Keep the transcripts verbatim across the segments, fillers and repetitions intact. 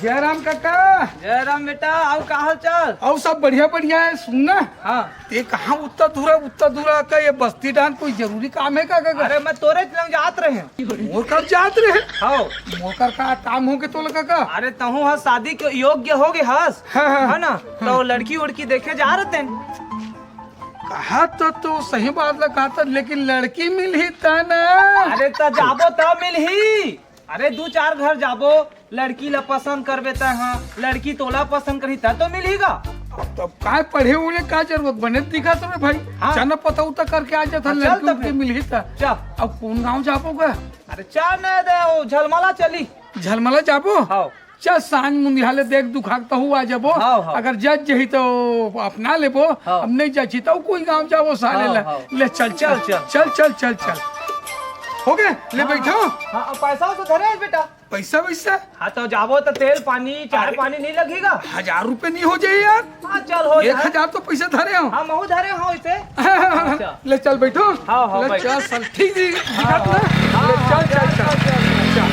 जय राम काका। जय राम बेटा, अउ का हाल चाल? अउ सब बढ़िया बढ़िया हे। सुन ना, हाँ। ते कहाँ उत्ता दूरा, उत्ता दूरा का ये बस्ती डाहन कोई जरूरी काम हे का, काका? अरे मैं तोरे लंग जात रहेंव। मोर कर जात रहे? हाँ। मोर कर का काम होगे तोला काका? अरे तहूँ ह शादी के योग्य होगे हस, हाँ, हाँ, है ना? हाँ। तो लड़की उड़की देखे जा रहे तें। कहा तो, तो सही बात ला कहा था, लेकिन लड़की मिलही त ना। अरे त जाबो त मिलही। अरे दू चार घर जाबो, लड़की ला पसंद करबे त, हाँ, लड़की तोला पसंद करही त तो मिलही गा। अब तब काय पढ़े उड़े का जरूरत, बने दिखा तो रे भाई। हाँ। चल ना पता उता करके आ जाता, हाँ, चल लड़की तब उड़की फिर। मिलही त। चल। अब कौन गाँव जाबो गा? अरे चल ना दे, वो झलमला चली। झलमला जाबो? हाँ। चल, सांझ मुंदिहा ले देख दुखा के तहू आ जाबो। हाँ, हाँ। अगर जच जही तो अपना लेबो, हाँ। अब नहीं जची तो कोई गाँव जाबो साले हाँ, ला। हाँ। ले चल, चल, चल, चल। चल, चल, चल, चल। हो गए, ले हाँ, बैठो। हाँ, अब पैसा तो धरे है बेटा। पैसा वैसा? हाँ, तो जाबो तो तेल पानी, चाय अरे, पानी नहीं लगेगा? हजार रुपये नहीं हो जाए यार? हाँ, चल हो एक जाए। हजार तो पैसा धरे हो। हाँ, महू धरे हो इसे। अच्छा। ले चल बैठो। हाँ, हाँ, ले बैठ। चल, चल, ठीक जी। हाँ, दिखत ना? हाँ, ले हाँ, चल, चल, चल, चल। चल, चल। चल।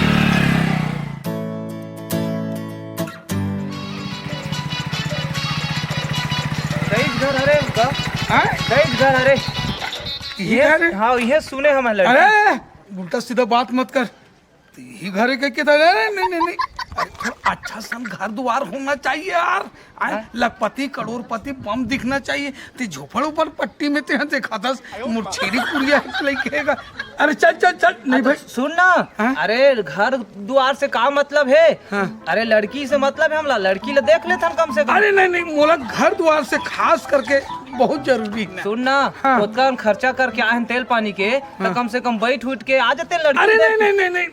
सही घर हरे उनका। हाँ? सही घर हरे। यही ये, घर है? हाँ, ये सुने हम लड़की। अरे, उल्टा सीधा बात मत कर। तो यही घर है क्या? अरे, नहीं, नहीं, नहीं। अरे, थोड़ा अच्छा सा घर द्वार होना चाहिए यार। आए, हाँ? लखपति, करोड़पति, बम दिखना चाहिए। ते झोपड़ ऊपर पट्टी में ते देखाथस, मुरछेरी पुड़िया लेके आएगा। अरे चल, चल, चल। नहीं हाँ, तो भाई। सुन ना। हाँ? अरे घर दुआर से का मतलब है? हाँ। अरे लड़की से मतलब है हमला, लड़की ला देख लेथन कम से कम। अरे नहीं, नहीं, मोला घर दुआर से खास करके बहुत जरूरी है ना। सुन ना, हाँ। ओतका खर्चा करके आए हैं तेल पानी के, तो हाँ। कम से कम बैठ उठ के आ जाते लड़की अरे देख नहीं, के। नहीं, नहीं, नहीं।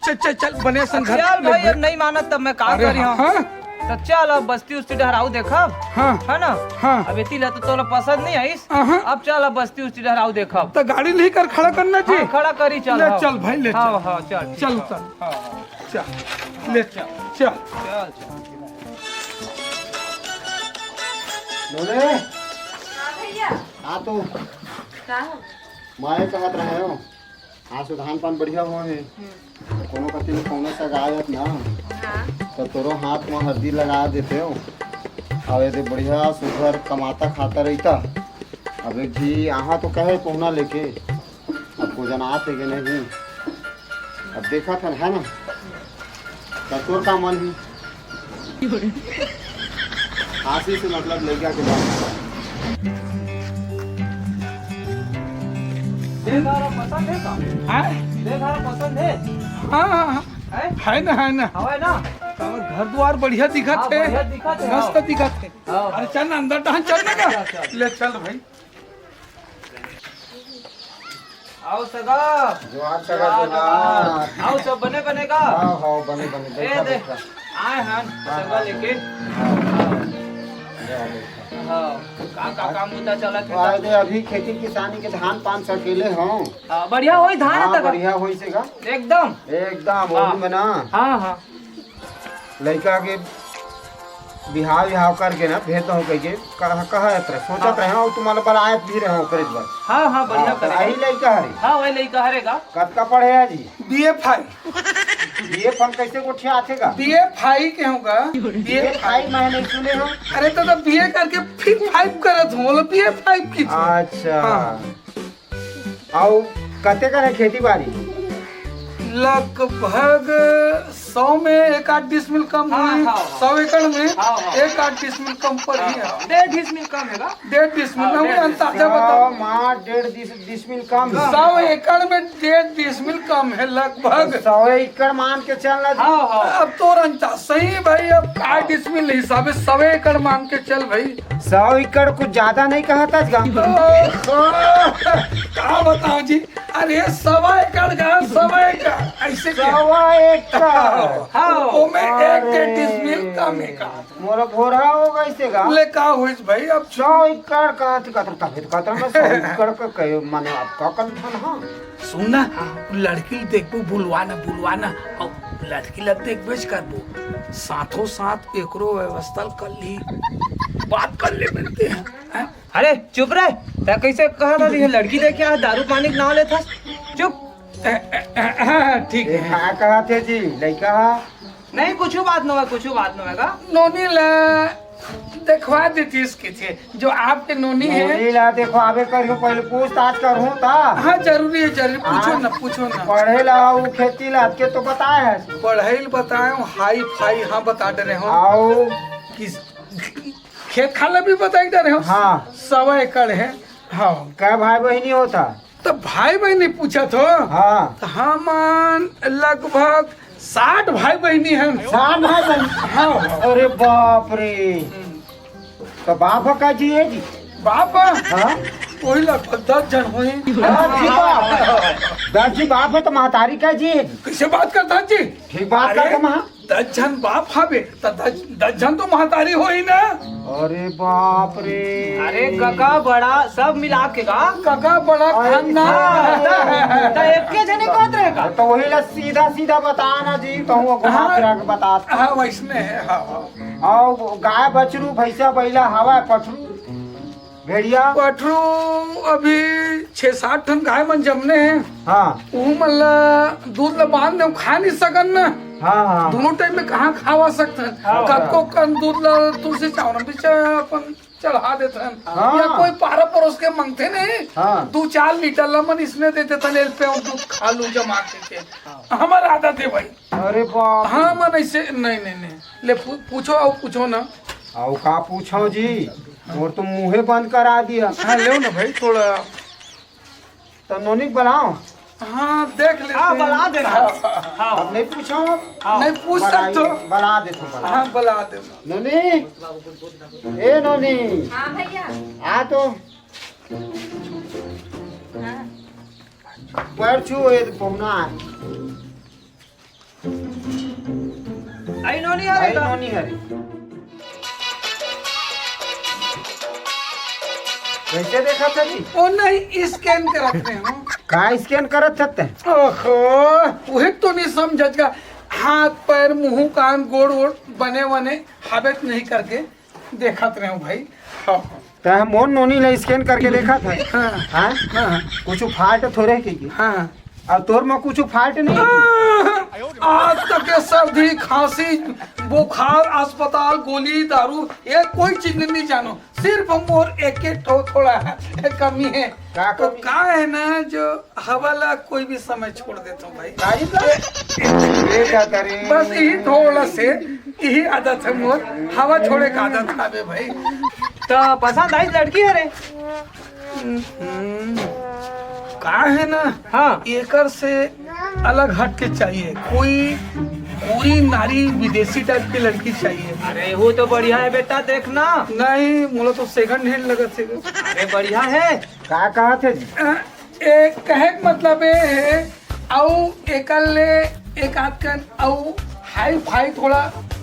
चल, चल, चल, बने संग घर चल में भाई, बैठ। अब नहीं मानत तब मैं का हाँ, करी हाँ। हाँ? तो चल अब बस्ती उस्ती डहराऊ देखब। हाँ। है ना? हाँ। अब एती ला तो तोला पसंद नहीं आइस। हाँ। अब चल अब बस्ती उस्ती डहराऊ देखब। तो गाड़ी नहीं कर खड़ा करना जी। हाँ, खड़ा करी चल, ले हाँ। चल भाई, ले हाँ, चल। हाँ, चल, ठीक चल है। उतर। हाँ, हाँ। चल, ले चल, चल। चल, चल। बोले? हाँ भैया। हाँ तो। का हो? मैं कहत रहे हूँ। हाँ, सो धान पान बढ़िया हुआ है। हम्म। तो कोनो कति ले कोनो सगा आवत ना, हाँ। तो तोरो हाथ में हरदी लगा देते हो। अब यदि बढ़िया सुघर कमाता खाता रहिता, अब एक जी यहाँ तो कहे पहुना लेके, अब को जना आते के नहीं, अब देखा था, है ना? त तोर का मन ही? फांसी से मतलब लइका के बात। देह धारा पसंद है का? हाँ? देह धारा पसंद है? हाँ, हाँ, हाँ। है? है ना, है ना। हवा है ना? अब घर द्वार बढ़िया दिखत हाँ, है। बढ़िया दिखत है, मस्त हाँ। दिखत है। हाँ। अरे चल ना, अंदर टहन चल ना का। चल, चल। ले चल भाई। आओ सगा। जोहार सगा, जोहार, जोहार। जोहार। आओ सब बने बने का? हाँ, हाँ, बने, बने। ए, बैठा, दे। बैठा। आए हन, हाँ, सगा हाँ, लेके। हाँ। हाँ। ले आ, बैठा। हाँ, का, का काम होता चला तो आए दे, अभी खेती किसानी के धान पान सकेले हों। हाँ, बढ़िया होई धान हाँ, तक। बढ़िया होई से का? एकदम। एकदम, हाँ। वही में ना। हाँ, हाँ। लइका के बिहाव विहाव करके ना भेज दहूँ कहिके कह, कहा जात रहे, सोचत हाँ। रहे, अउ तुम्हारा बलायत भी रहे ओकरे बर। हाँ, हाँ, बढ़िया हाँ, तो करे। यही लइका हरे। हाँ, वही लइका हरे का। कतका पढ़े है जी? BA five. बीए फाइव कैसे गोठिया आथे का? बीए फाइव के हूँ का? बीए फाइव मैं नहीं सुने हूँ। अरे तो, तो बीए करके फिर फाइव करत हूँ, बोलो बीए फाइव की थी। अच्छा। हाँ। अउ कते कन हे खेती बाड़ी? लगभग सौ में एक आध डिसमिल कम हाँ, होही, हाँ, हाँ। सौ एकड़ में हाँ, हाँ। एक आध डिसमिल कम पर ही हाँ, है। डेढ़ डिसमिल कम है ना? डेढ़ डिसमिल हाँ, ना, डेढ़ अंदाजा डिसमिल। बताओ। सौ मा डेढ़ डिस-, डिसमिल कम है। सौ एकड़ में डेढ़ डिसमिल कम है लगभग। सौ एकड़ मान के चलना जी। हाँ, हाँ। अब तो रंचा सही भाई, अब का डिसमिल हिसाब से सौ एकड़ मान के चल भाई। सौ एकड़ कुछ ज्यादा नहीं कहा था का? ओहो, का बताओ जी, अरे सवा एकड़ का, सवा एकड़, ऐसे क्या? सवा एकड़। हाँ, ओमे एक अरे। डेढ़ डिसमिल कम है का? मोर भोरा हो गइसे का? ले का होइस भाई, अब सौ एकड़ का, कतरा, तबे तो कतरा में सौ एकड़ का कहे, माने आप का कन थन, हाँ? सुन ना, हाँ। लड़की ल देखबो, बुलवा ना, बुलवा ना, अउ लड़की ल देखबेच करबो, साथों साथ एकरो व्यवस्था ल कर ली, बात कर ले मिलते हैं, हैं? अरे चुप रहे, तै कैसे कहा था ये लड़की देखे आ, दारू पानी के नाम लेथस? चुप। ठीक ये है। का कहा थे जी, लइका हा? नहीं, कुछु बात नोहय, कुछु बात नोहय गा। नोनी ला देखवा देतिस कथे, जो आपके नोनी हे। नोनी ला देखवाबे करहूँ, पहले पूछताछ करहूँ ता। हाँ, जरूरी हे, जरूरी। पूछो हाँ। ना, पूछो ना। पढ़े ला अउ खेती ला, अतके तो बताए हस। पढ़ई ल बताए हँव, हाई फाई, हाँ, बता डरे हँव। अउ किस खेत खार ला भी बताई डरे हँव। हाँ। सवा एकड़ हे। हाँ। कै भाई बहिनी हो ता? त भाई बहिनी पूछत हो? हाँ। त हमन लगभग साठ भाई बहिनी हन। साठ भाई बहिनी? हाँ। अरे बाप रे। हम्म। त बाप ह का जी हे जी? बाप ह? हाँ। वही लगभग दस झन होही। दस झी बाप? दस झी बाप हे त महतारी का जी हे जी? कइसे बात करथस जी? ठीक बात अरे, करथस महा। दस झन बाप हवे, त दस, दस झन तो महतारी होही ना। अरे बाप रे। अरे कका बड़ा सब मिला के गा। कका बड़ा अरे खानदान। हाँ, त एके झने कहत रहे का? त वही ला सीधा सीधा बता ना जी, त वो घुमा हाँ। फिरा के बता। हाँ, वइसने हे, हाँ, हाँ। अउ गाय बछरू, भइसा बइला हवय, पठरू? भेड़िया? पठरू अभी छह सात ठन गाय मन जमने हे। हाँ। उहू मन ला दूध ला बांध दे, खा नहीं सकन ना। हाँ, हाँ। दोनों टाइम में कहाँ खावा सकथन? हाँ। कतको कन दूध ला तुलसी चौरा म भी च-, अपन चढ़ा देथन। हाँ। या कोई पारा परोस के मांगथे नहीं, हाँ। दू चार लीटर ला मन इसने दे देथन, एल पे दूध खा लू जमा के, के। हाँ। हमर आदत हे भाई। अरे बाप रे। हाँ, मन ऐसे, नहीं, नहीं, नहीं। ले पू-, पूछो, अउ पूछो ना। अउ का पूछो जी? मोर तो मुँहे बंद करा दिया। हाँ, लेव ना भाई, थोड़ा। त नोनी के बलाओ। हाँ, देख लेते हाँ, हैं। बला देना। हाँ, हाँ। अब नहीं पूछो। हाँ। नहीं पूछ बला सकते हो। बला दे तो बला। हाँ, बला दे। नोनी, ए नोनी। हाँ भैया। आ तो। हाँ। पैर छू, ये तो पहुना है। आई नोनी हरे आई का? नोनी हरे। कइसे देखत हे जी? ओ नहीं, scan करत रहे हँव। का scan करत हस ते? ओहो, उही तो नहीं समझत का। हाथ, पैर, मुँह, कान, गोड़, वोड़ बने, बने हाबे त नहीं करके। देखत रहे हँव भाई। हाँ। तैं मोर नोनी ला scan करके देखत हस? हाँ। हाँ? हाँ। कुछु fault थोरे हे कि? हाँ। अउ तोर म कुछु fault नहीं? आज तक ये सर्दी, खांसी, बुखार, अस्पताल, गोली, दारू, ये कोई चीज नहीं जानो। सिर्फ मोर एक एक ठो थोड़ा कमी हे। का तो कमी? का हे ना, जो हवा ला कोई भी समय छोड़ देथँव भाई। काहे का? ये का करे? बस यही थोड़ा से, यही आदत हे मोर, हवा छोड़े का आदत हवे भाई। त पसंद आई लड़की हरे? हम्म, का हे ना, हाँ। एकर से अलग हट के चाहिए, कोई, कोई नारी विदेशी type की लड़की चाहिए। अरे वो तो बढ़िया हे बेटा, देखना। नहीं, मोला तो second hand लगत हे। अरे बढ़िया हे। का कहत हे जी? अ, ए, कहे के मतलब ये हे, अउ एकर ले एक आध कन अउ हाई फाई थोड़ा,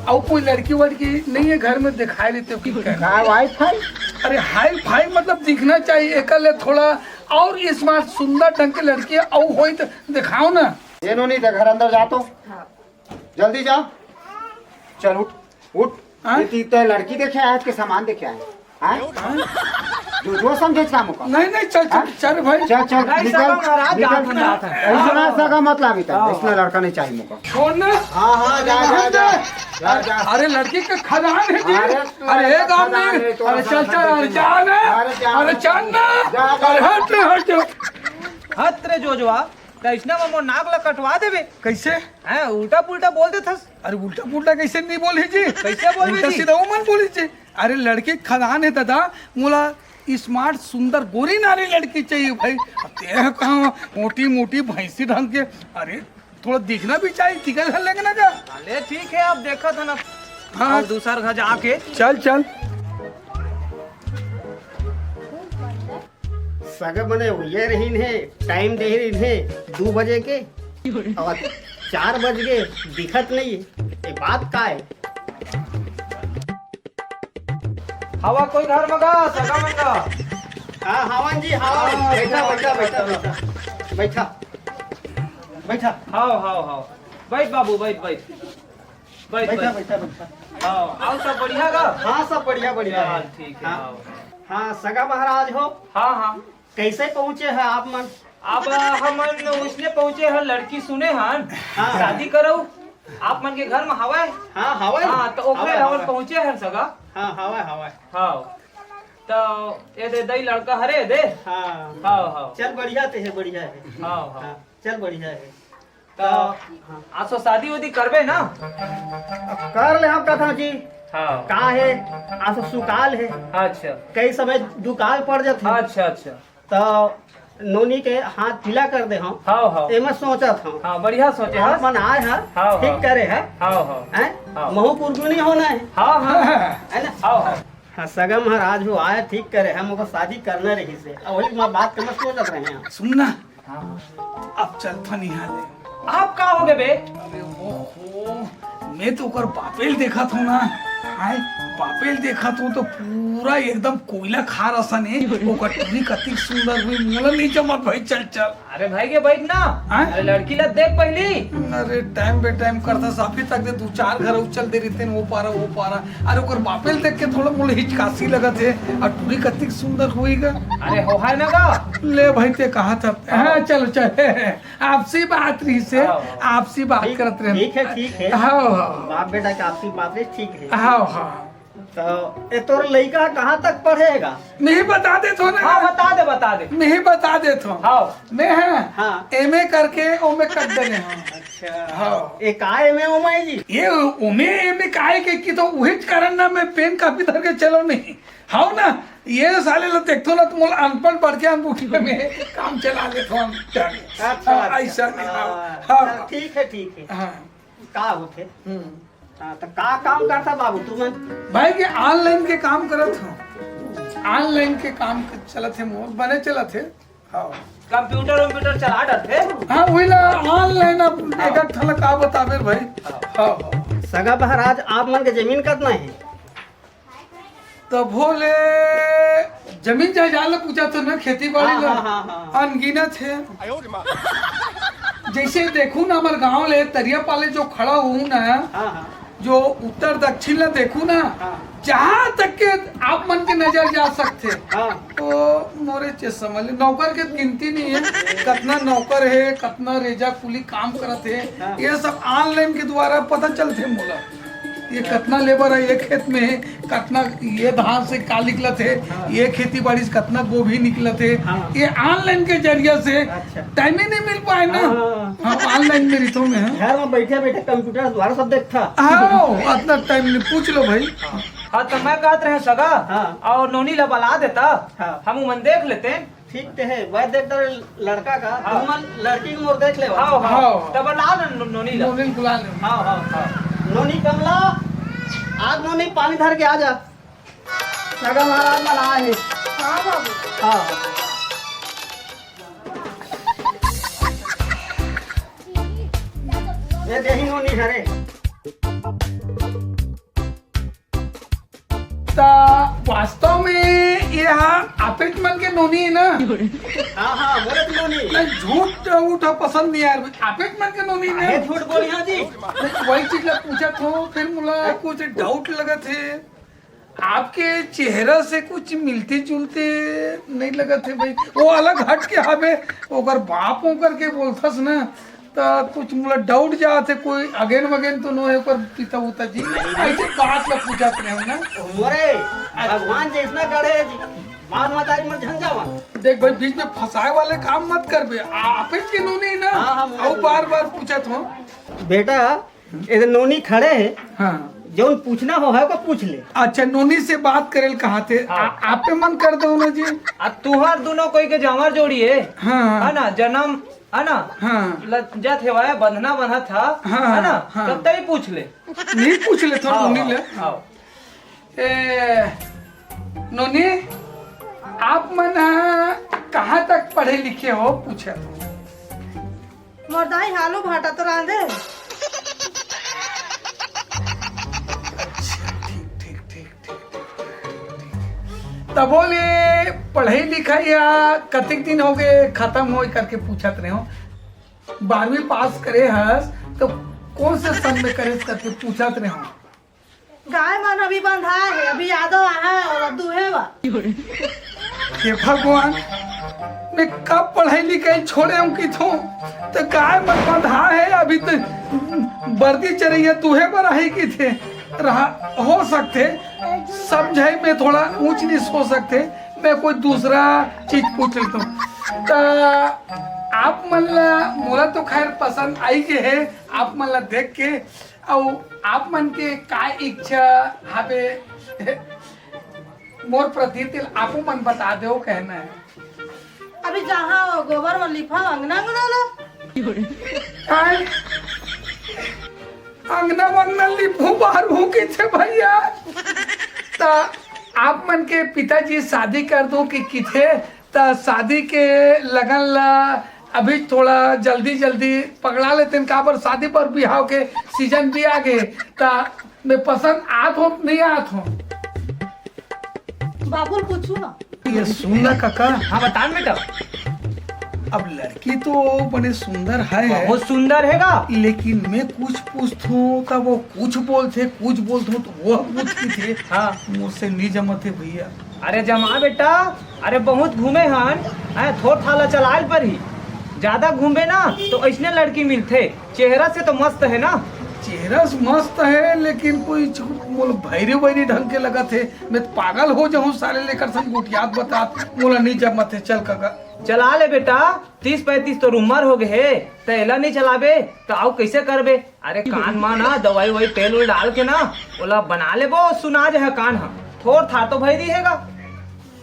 अउ कोई लड़की वड़की नहीं हे घर में, दिखाई लेते हो कि का वाई फाई? अरे हाई फाई मतलब दिखना चाहिए, एकर ले थोड़ा अउ smart सुंदर ढंग के लड़की अउ होई त दिखाओ ना। ये नोनी, ते घर अंदर जा तो। हाँ। जल्दी जा। चल उठ, उठ। हाँ? ये तो, तो लड़की देखे आए, आज के सामान देखे आए। हाँ? जो, जो समझे काम का। नहीं, नहीं, चल, चल, हाँ? चल भाई। चल, चल, भाई निकल, साहब, महाराज, निकल। जात हन, जात हन। ऐसा ना सगा मत लावी ता, हाँ। इसने लड़का नहीं चाहिए मुका। छोड़ ना। हाँ, हाँ, जा, जा, जा, जा, जा। अरे, लड़की के खदान हे जी। अरे, अरे, एक आदमी। अरे, चल, चल, अरे, जा ना। अरे, जा। अरे, चल ना। जा, जा। अरे, हट, हट। हत रे जोजवा, त अइसना म मोर नाक ल कटवा देबे। कइसे? हैं, उल्टा पुल्टा बोल देथस। अरे उल्टा पुल्टा कइसे नहीं बोलही जी? कइसे बोलबे उल्टा जी? सीधा उमन बोलही जी। अरे लड़की खदान हे दादा, मोला smart सुंदर गोरी नारी लड़की चाहिए भाई। अब तें कहाँ मोटी मोटी भैंसी ढंग के, अरे थोड़ा दिखना भी चाहिए, तिकर घर लेके ना जा। अरे ठीक हे, अब देखत हन ना। हाँ। अब दूसर घर जाके। चल चल। सगा बने हुए रहिन हे, time दे रहिन हे दू बजे के, अउ चार बज गे, दिखत नहीं हे। ये बात का हे? हवा कोई घर में गा, सगा मन गा? हाँ, हवन जी, हवन। हाँ, बैठा, हाँ, बैठा, बैठा, हाँ। बैठा। बैठा। बैठा। हाव, हाव, हाव। बैठ बाबू, बैठ, बैठ। बैठ, बैठा, बैठ। बैठा, बैठा। हाँ, अउ सब बढ़िया गा? हाँ, सब बढ़िया, बढ़िया चल, हे। ठीक हे, हाँ। हाव। हाँ, सगा महाराज हो। हाँ, हाँ। कइसे पहुँचे हे आप मन? अब हमन ओइसने पहुँचे हन, लड़की सुने हन, हाँ। शादी करव। आप मन के घर म हवय? हाँ, हवय। हाँ, त ओकरे हवय, हमन हवय। पहुँचे हन सगा। हाँ, हवय, हवय। हाँ, त ए दे दई लड़का हरे दे। हाँ। हाँ, हाँ। चल, बढ़िया ते हे, बढ़िया हे। हाँ, हाँ। हाँ, चल, बढ़िया हे। त हाँ। आसो शादी उदी करबे ना? कर ले हम कथा जी। हाँ। का हे, आसो सुकाल हे। अच्छा। कई समय दुकाल पड़ जाथे। अच्छा, अच्छा। त नोनी के हाथ पीला कर दे हम। हाँ, हाँ। एमा सोचत हम। हाँ, बढ़िया सोचे आप हस। मन आए हर, हाँ, ठीक हाँ। करे हर। हाँ, हाँ। हैं? हाँ। महू कुरकुनी होना हे। हाँ, हाँ। है ना? हाँ, हाँ। हाँ, सगा महाराज हो आए, ठीक करे हे, मोको शादी करना रहिसे। अब वही मैं बात के मैं सोचत रहे हैं। सुन ना, हाँ। अब चलथन इहाँ ले। आप का होगे बे? अरे ओहो, मैं तो ओकर बापेल देखत हूँ ना। हाय, बापेल देखत हूँ तो पूरा एकदम कोयला खार असन हे। ओकर टूरी कतिक सुंदर हुई, मोला नहीं जमत भाई, चल, चल। अरे भाई के बैठ ना। हाँ? अरे लड़की ला देख पहली। अरे time बे time करता साफी तक दे, दू चार घर अउ चल दे रहिते, वो पारा, वो पारा। अरे ओकर बापेल देख के थोड़ा मोला हिचकासी लगत हे। अउ टूरी कतिक सुंदर हुई गा। अरे हो है ना गा। ले भाई ते कहा था। हाँ, चलो, चल। आपसी बात रहिसे, हाँ। आपसी बात ठीक, करत रहे। ठीक है, ठीक है। हाँ, हाँ। बाप बेटा के आपसी बात रही, ठीक है। हाँ, हाँ। तो ए तोर लइका कहाँ तक पढ़ेगा? मैं ही बता देत हो ना। हाँ, बता दे, बता दे। मैं ही बता देत हो। हाँ। मैं है, हाँ। M A करके ओमे कर देने हो। अच्छा। हाँ। ए का M A ओमे जी? ये ओमे M A काहे के कि तो उहिच कारण ना मैं पेन कापी धर के चलो नहीं। हाँ ना, ये साले ला देखथो ना, तुम अनपढ़ पढ़ के अंगूठे में काम चला लेथो हम। अच्छा, हाँ, अच्छा। ऐसा नहीं, हाँ, हाँ, हाँ। हाँ, ठीक है, ठीक है। हाँ। का होथे? हम्म। हाँ, तो का काम करता बाबू तुमन? भाई के online के काम करत हो। Online के काम क-, चलत हे मोर, बने चलत हे। हाँ। Computer वम्प्यूटर चला डरथे? हाँ, वही ला online अब हाँ। एक ठन ला का बताबे भाई। हाँ। हाँ, हाँ। सगा महाराज, आप मन के जमीन कतना हे? तभो ले जमीन जायदाद ला पूछा तो ना, खेती बाड़ी हाँ, ला हाँ, हाँ, हाँ। अनगिनत हे। जैसे देखू ना, हमर गांव ले तरिया पाले जो खड़ा हूँ ना, हाँ, हाँ। जो उत्तर दक्षिण ला देखू ना, हाँ। जहाँ तक के आप मन के नजर जा सकथे, हाँ। तो मोरे चे समझ ले, नौकर के गिनती नहीं है, कतना नौकर है, कतना रेजा कुली काम करत है, हाँ। ये सब online के द्वारा पता चलथे मोला। ये कतना labour है, ये खेत में है, कतना ये धान से का निकलत है, हाँ। ये खेती बाड़ी से कतना गोभी निकलत है, हाँ। ये online के जरिया से अच्छा। Time ही नहीं मिल पाए ना। हाँ। हम online में रिथो में हैं। घर में बैठे बैठे computer द्वारा सब देखता। आओ, अतना time नहीं, पूछ लो भाई। हाँ, तो मैं कहत रहे सगा, हाँ। और नोनी ला बला देता, हाँ। हम उमन देख लेते। ठीक ते है, वह देख तर लड़का का, हाँ। तुमन लड़की के मोर देख ले। हाँ, हाँ। हाँ। तब बला न नो-, नोनी ला। नोनी बुला ले। हाँ, हाँ, हाँ। नोनी कमला, आज नोनी पानी धर के आ जा। सगा महाराज मन आए हैं। हाँ बाबू। हाँ। ये देही नोनी हरे। त वास्तव में ये हा आपेच मन के नोनी है ना? हाँ, हाँ, मोरे तो नोनी। नहीं, झूठ, झूठ पसंद नहीं यार, आपेच मन के नोनी ना? अरे झूठ बोली हाँ जी। नहीं, वही चीज ला पूछा था, फिर मोला कुछ doubt लगत है। आपके चेहरा से कुछ मिलते जुलते नहीं लगत है भाई, वो अलग हट के हवे, ओकर बाप ओकर के बोलथस ना, त कुछ मोला doubt जात है, कोई अगेन वगेन तो नो है ओकर पिता उता जी? ऐसे बात ला पूछत रहे हो ना। मोरे, भगवान जैसना करे जी, बाप मतारी मत झन जावा। देख भाई, बीच में फंसाए वाले काम मत करबे, आ-, आपेच के नोनी ना, हाँ, हाँ, मोरे आओ नोनी। बार बार पूछत हो। बेटा, ये नोनी खड़े है, हाँ। जौन पूछना हो है, ओका पूछ ले। अच्छा, नोनी से बात करेल कहा थे, हाँ। आ-, आपे मन कर दो ना जी। आ तुहार दोनों कोई के जांवर जोड़ी है, हाँ। है ना, जन्म, है ना, हाँ। ल-, जात हेवाय, बंधना बंधा था, हाँ, है ना, हाँ। तब तई पूछ ले। नहीं पूछ ले, थोड़ा हाँ, नोनी हाँ, ले। हाँ। ए, नोनी, आप मन, आ, कहाँ तक पढ़े लिखे हो, पूछा। मोर दाई आलू भाटा तो रांधे। अच्छा, ठीक, ठीक, ठीक, ठीक, ठीक, ठीक। तभो ले पढ़ाई लिखाई हा कतिक दिन हो गए खत्म होए करके पूछत रहे हो। बारहवीं पास करे हस तो कौन से सन में करे करके पूछत रहे हो। गाय मन अभी बंधाए हे, अभी यादव आहा और दुहे बा। हे भगवान, मैं कब पढ़ाई लिखाई छोड़े हूँ किथों, त काय मन बंधा हे, अभी त बरदी चरइया तुहे बर आही किथे। रहा, हो सकथे, सब झन में थोड़ा ऊंच नीच हो सकथे, मैं कोई दूसरा चीज पूछ लेता हूँ। त आप मन ला, मोला तो खैर पसंद आई गे हे आप मन ला देख के, अउ आप मन के का इच्छा हवे मोर प्रति, तेला आपो मन बता देव कहना हे। अभी जहाँ गोबर में लिपा अंगना अंगना ला। काय? अंगना वंगना लिपहूँ बहारहूँ किथे भैया? त आप मन के पिताजी शादी कर दूं कि किथे, त शादी के लगन ला अभी थोड़ा जल्दी जल्दी पकड़ा लेतेन, काबर शादी बर बिहाव के सीजन भी आ गे, त मैं पसंद आत हो नहीं आत हो। बाबू ल पूछू ना। ये सुन ना काका। हाँ, बता न बेटा। अब लड़की तो बड़े सुंदर है, बहुत सुंदर है गा। लेकिन मैं कुछ पूछथूं त वो कुछ बोलथे, कुछ बोलथूं त वो कुछ किथे। हाँ। मोर से नहीं जमत हे भैया। अरे जमा बेटा, अरे बहुत घूमे हन, हैं, थोर थाला चलाए ल परही। ज्यादा घूमे ना तो ऐसने लड़की मिलथे। चेहरा से तो मस्त है ना? चेहरा से मस्त है, लेकिन कोई छु-, मोला भैरी वैरी ढंग के लगत हे। मैं तो पागल हो जाहूँ साले लेकर सन गोठियात बतात। मोला नहीं जमत हे, चल काका। चला ले बेटा, तीस पैंतीस तो उमर हो गए हे, त एला नहीं चलाबे त अउ कैसे करबे? अरे कान मा ना दवाई ववाई तेल उल डाल के ना ओला बना लेबो, सुना जाहे कान हा, थोर थार तो भैरी हे गा।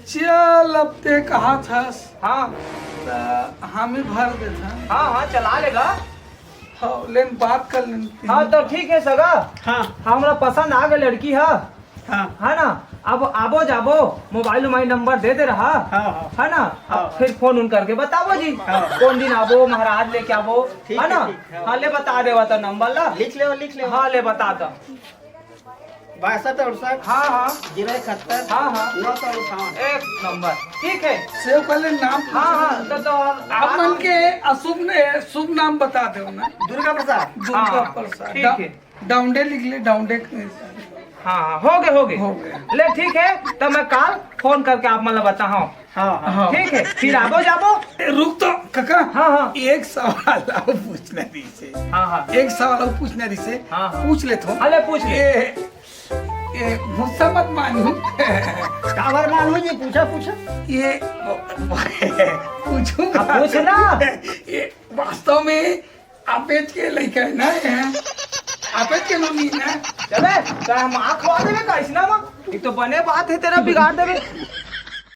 चल अब ते कहा थस। हाँ। त हामी भर देथन। हाँ, हाँ, चला लेगा। हाँ, लेन बात कर लेन। हाँ, तो ठीक है सगा। हाँ। हमला पसंद आ गए लड़की हा। हाँ। है ना? अब आबो जाबो, मोबाइल उबाइल नंबर दे दे रहा। हाँ, हाँ। है ना? अब हाँ। फिर फोन उन करके बताबो जी। हाँ। कौन दिन आबो, महाराज लेके आबो, ठीक है है, ना? ठीक है। हाँ, ले बता देवा तो नंबर ला। लिख ले, लिख ले। हाँ, ले बता दो। बासठ अड़सठ। हाँ, हाँ। जीरो इकहत्तर। हाँ, हाँ। नौ सौ अंठावन। एक नंबर। ठीक है। सेव कर ले नाम। हाँ, हाँ, तो, तो आप मन के अशुभ ने, शुभ नाम बता दो ना। दुर्गा प्रसाद। दुर्गा हाँ, प्रसाद। ठीक है। डाउंडे लिख ले, डाउंडे। हाँ, हाँ, हो गए, हो गए। हो गए। ले, ठीक है, तो मैं काल फोन करके आप मन ला बताहूँ। हाँ, हाँ। हाँ। ठीक है, फिर आबो जाबो। ए, रुक तो, काका। हाँ, हाँ। एक सवाल अउ पूछना रहिसे। हाँ, हाँ। एक सवाल अउ पूछना रहिसे। हाँ, हाँ। पूछ लेथों। हाँ, ले, पूछ ले। ये, ये गुस्सा मत मानहू। काबर मानहू जी, पूछा, पूछा। ये, पूछूंगा। हाँ, पूछ ना। ये वास्तव में आपेच के लइका है ना, ये? आपेच के नोनी ना? चले, तो हम आँख खवा देबे का इसना मा? एक तो बने बात है तेरा बिगाड़ देबे।